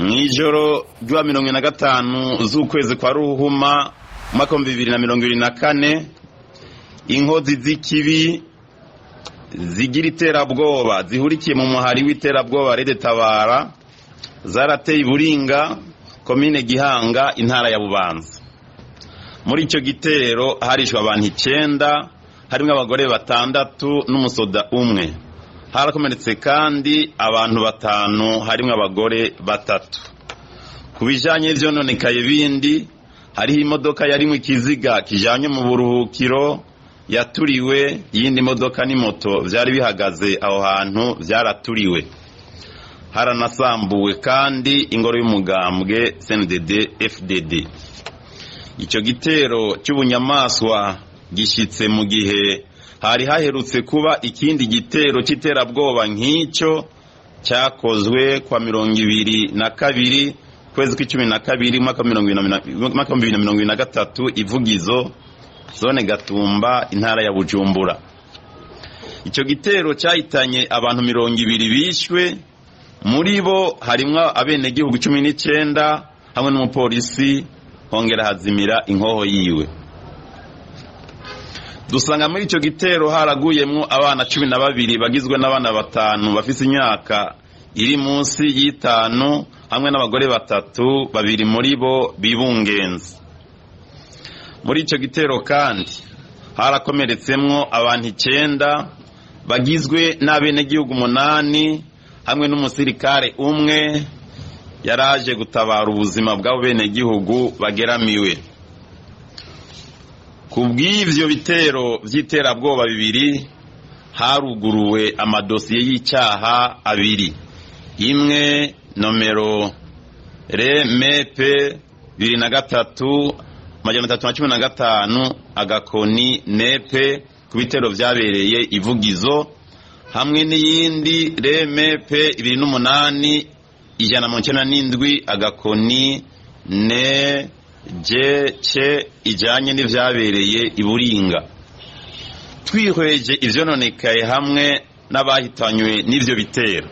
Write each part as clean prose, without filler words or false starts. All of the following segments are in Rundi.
Mw'ijoro rya 45 z'ukwezi kwa Ruhuma umwaka 2024, inkozi z'ikibi zigira iterabwoba zihurikiye mu muhari w'iterabwoba Red Tabara zarateye Iburinga, komine Gihanga, intara ya Bubanza. Muri icyo gitero harishwe abantu 9, harimo abagore 6 n'umusoda 1. Harakomeretse kandi abantu 5, harimo abagore 3. Ku bijanye n'ivyononekaye bindi, hariho imodoka yarimwo ikiziga kijanye mu buruhukiro yaturiwe, iyindi modoka n'imoto vyari bihagaze aho hantu vyaraturiwe. Haranasambuwe kandi ingoro y'umugambwe CNDD FDD. Icyo gitero cy'ubunyamaswa gishitse mu gihe hari haherutse kuba ikindi gitero cy'iterabwoba nk'icyo cyakozwe kwa 22 kwezi kw'icumi na kabiri mwaka 2023, Ivugizo, zone Gatumba, intara ya Bujumbura. Icyo gitero cyahitanye abantu 20 bishwe, muri bo harimwo abenegihugu 19 hamwe n'umupolisi, hongera hazimira inkoho yiwe. Dusanga muri icyo gitero haraguyemwo abana 12 bagizwe n'abana 5 bafise imyaka iri munsi y'itanu hamwe n'abagore 3, 2 muri bo bibungenze. Muri icyo gitero kandi harakomeretsemwo abantu 9 bagizwe n'abenegihugu 8 hamwe n'umusirikare 1 yaraje gutabara ubuzima bw'abo benegihugu bageramiwe. Kubw'ivyo bitero vy'iterabwoba 2 haruguruwe amadosiye y'icyaha 2, imwe nomero RMP 23 315 agakoni nepe ku bitero vyabereye Ivugizo, hamwe n'iyindi RMP 28 197 agakoni ne JC ijanye n'ivyabereye Iburinga. Twihweje ivyononekaye hamwe n'abahitanywe n'ivyo bitero,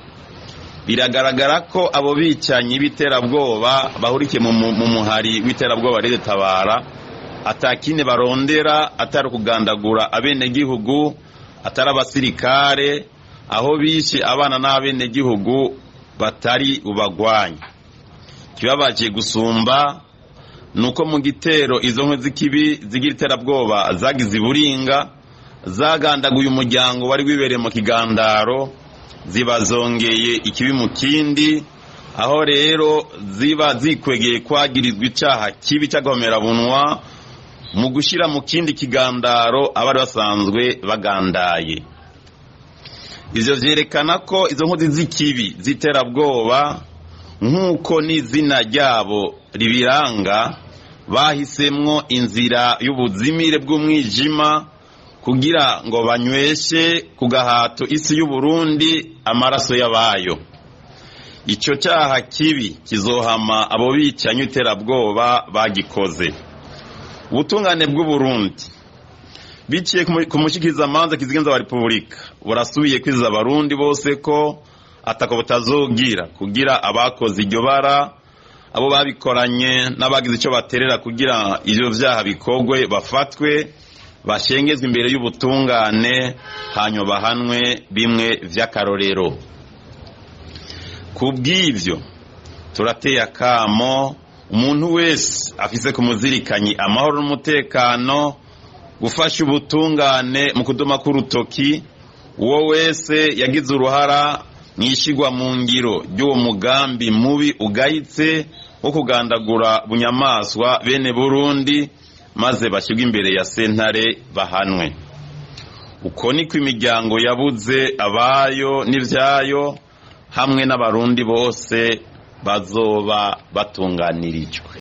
biragaragara ko abo bicanyi b'iterabwoba bahurikiye mu muhari w'iterabwoba Red Tabara atakine barondera atari kugandagura abenegihugu, atari abasirikare, aho bishe abana n'abenegihugu batari bubagwanye. Kibabaje gusumba nuko mu gitero izo nkwe z'ikibi zigira iterabwoba zagize Iburinga zagandaguye umuryango wari wibereye mu kigandaro, zibazongeye ikibi mu kindi, aho rero ziba zikwegeye kwagirizwa icaha kibi cy'agahomerabunwa mu gushira mu kindi kigandaro abari basanzwe bagandaye. Ivyo vyerekana ko izo nkozi z'ikibi z'iterabwoba nk'uko n'izina ryabo ribiranga, bahisemwo inzira y'ubuzimire bw'umwijima kugira ngo banyweshe ku gahato isi y'Uburundi amaraso y'abayo. Icyo cyaha kibi kizohama abo bicanyi iterabwoba bagikoze. Ubutungane bw'Uburundi biciye ku mushikizamanza kizigenza wa Repubulika burasubiye kwiza abarundi bose ko atako butazogira kugira abakoze iryo bara, abo babikoranye n'abagize icyo baterera kugira ivyo vyaha bikogwe bafatwe, bashengezwe imbere y'ubutungane, hanyuma bahanwe bimwe vy'akarorero. Kubw'ivyo turateye akamo umuntu wese afise kumuzirikanyi amahoro n'umutekano gufasha ubutungane mu kudoma k'urutoki uwo wese yagize uruhara mwishigwa mu ngiro ry'uwo mugambi mubi ugayitse wo kugandagura bunyamaswa bene Burundi, maze bashyirwe imbere ya sentare bahanwe. Uko niko imiryango yabuze abayo n'ivyayo hamwe n'abarundi bose bazoba batunganirijwe.